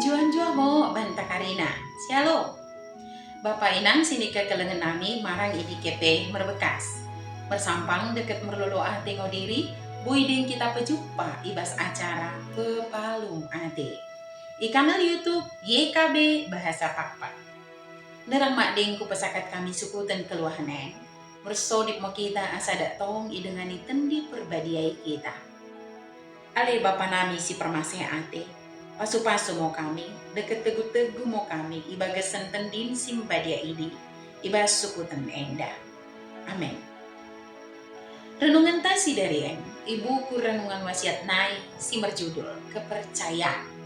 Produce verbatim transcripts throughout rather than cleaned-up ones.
Njuah-njuah mo banta karina. Syalom. Bapa inang sinikekelengen nami marang i dike pe merbekkas. Mersampang dekket merlolo ate ngo diri, boi deng kita pejumpa i bas acara Pepalum Ate i kanal YouTube Y K B Bahasa Pakpak. Sinderrang madeng kupesakat kami sukuten kelluahen en, mersodip mo kita asa dak tong idengani Tendi Perbadia i kita. Ale Bapa nami si permaseh ate, pasu-pasu mo kami, dekket tegu-tegu mo kami i bagasen Tendim si mbadia idi, i bas sukuten enda. Amen. Renungenta sidari en i buku Renungan Wasiat nai si merjudul Kepercayaan.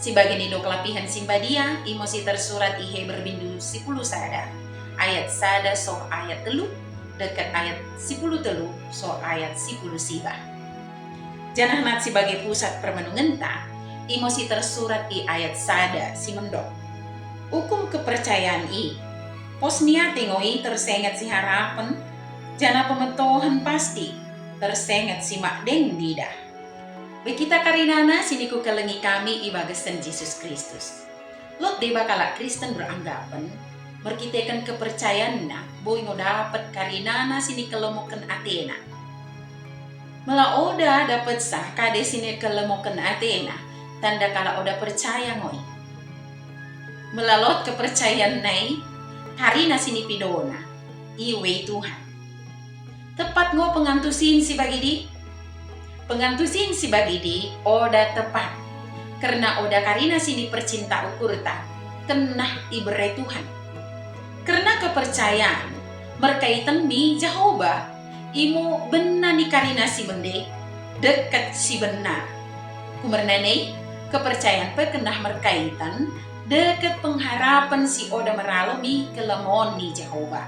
Si bage nidok lapihen si mbadia, imo si tersurat i Heber bindu sipuluh sada, ayat sada soh ayat tellu, dekket ayat sipuluh tellu soh ayat sipuluh siwah. Janah nat si bage pusat permenungenta, imo si tersurat i ayat sada si mendok. Ukum kepercayaan i, pos ni ate ngo i tersenget si harapen, janah pemetohen pasti tersenget si madeng ndidah. Bai kita karinana sinikukelengi kami i bagasen Jesus Kristus. Lot deba kalak Kristen beranggapen, merkiteken kepercayaanna boi ngo dapet karinana sinikelemoken atena. Mella oda dapetsa kade sinikelemoken atena, tanda kalak oda percaya ngo i. Mella lot kepercayaanna i, karina sinipidona, iuei Tuhan. Tepat ngo pengantusin si bagidi? Pengantusin si bagidi oda tepat, kerna oda karina sinipercinta ukurta, kennah iberre Tuhan. Kerna kepercayaan merkaiten mi Jahoba, imo benna ni karina si mende, dekket si benna. Kumerna nai, kepercayaan pe kennah merkaiten dekket pengharapen si oda meralo mi kelemon ni Jahoba.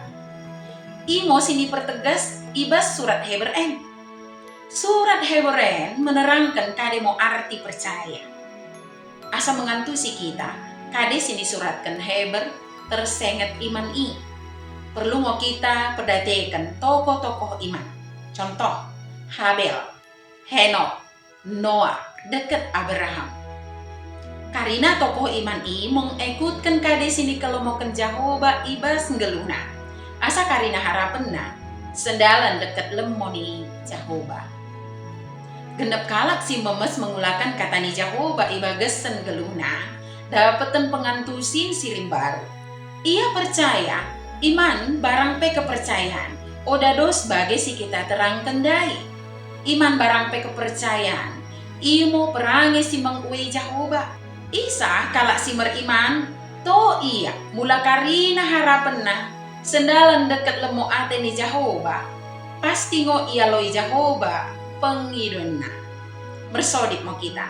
Imo sinipertegas i bas surat Heber en. Surat Heber en menerangken kade mo arti percaya. Asa mengantusi kita kade sinisuratken Heber tersenget iman i, perlu ngo kita perdateken tokoh-tokoh iman. Contoh, Habel, Henok, Noah, dekket Abraham. Karina tokoh iman i mengekutken kade sinikelemoken Jahoba i bas nggelluhna. Asa karina harapenna, sendalen dekket lemmo ni Jahoba. Gennep kalak si memes mengulaken kata ni Jahoba i bagasen nggelluhna, dapeten pengantusin si rimbaru. Ia percaya, iman barang pe kepercayaan, oda dos bage si kita terangken ndai. Iman barang pe kepercayaan, imo perange si menguei Jahoba. Isa kalak si meriman, to ia, mula karina harapenna, sendalen dekket lemmo ate ni Jahoba, pasti ngo ialoi Jahoba pengidoenna. Mersodip mo kita.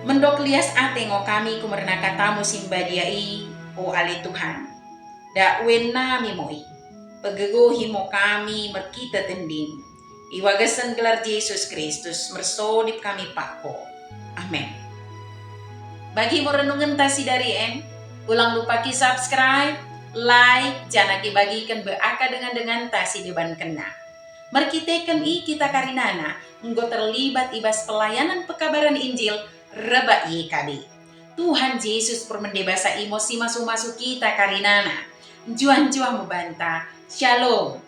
Mendok lias ate ngo kami kumerna katamu si mbadia i, o ale Tuhan. Dak uen nami mo i. Pegegohi mo kami merkite Tendim. I bagasen gelar Jesus Kristus mersodip kami pakko. Amen. Bagi mo renungenta sidari en, ulang lupa ki-subscribe, like, janah kibagiken bai akka dengan-denganta si debankenna. Merkiteken i kita karinana enggo terlibat i bas pelayanan pekabaran Injil rebbak Y K B. Tuhan Jesus permende basa imo si masu-masu kita karinana. Njuah-njuah mo banta. Shalom.